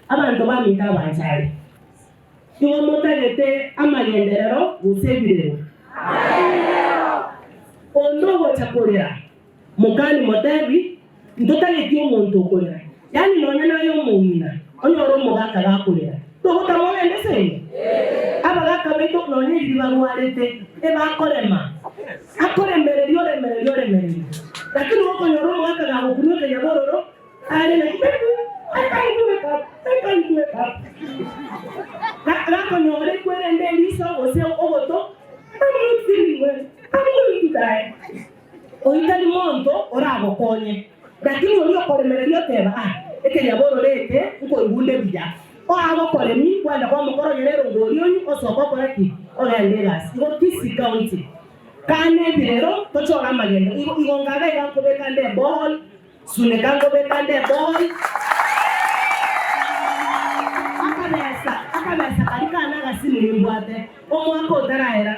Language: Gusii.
Abanto baminto abanchari, igo motagete amagenderero gose ebirero? Onde ogocha korera, mokani motebi, Ntotageti omonto okorera. Yaani nonya naye omong'ina, onyore omogaka gakorera, togotama ogende seino? Abagaka baito nonya ebibi barwarete, ebakorema, akoremereria oremereria oremereria. Lakini gokonyora omogaka gagokunwa ekenyabororo, Are naki baby, I can't wake up, I can't wake up. Gakonyora ekwerende eriso gose ogoto, I'm not feeling well, I'm going to die. Oyio tari monto oragokonye, lakini oria okoremereria oteba, ah, ekenyabororo eke nkoigunda buya. Oagokoremi kwenda kwamokoronyera erongo oria oyio osoke okore ki? Ogende egasi. Igo Kisii County, kane ebirero tochore amagendo. Igo igo ngaga iga nkobeka nde eborehole, Suneka nkobeka nde eboy. Akabesa, akabesa karia kane agasini nimbwate, omwaka otaraera.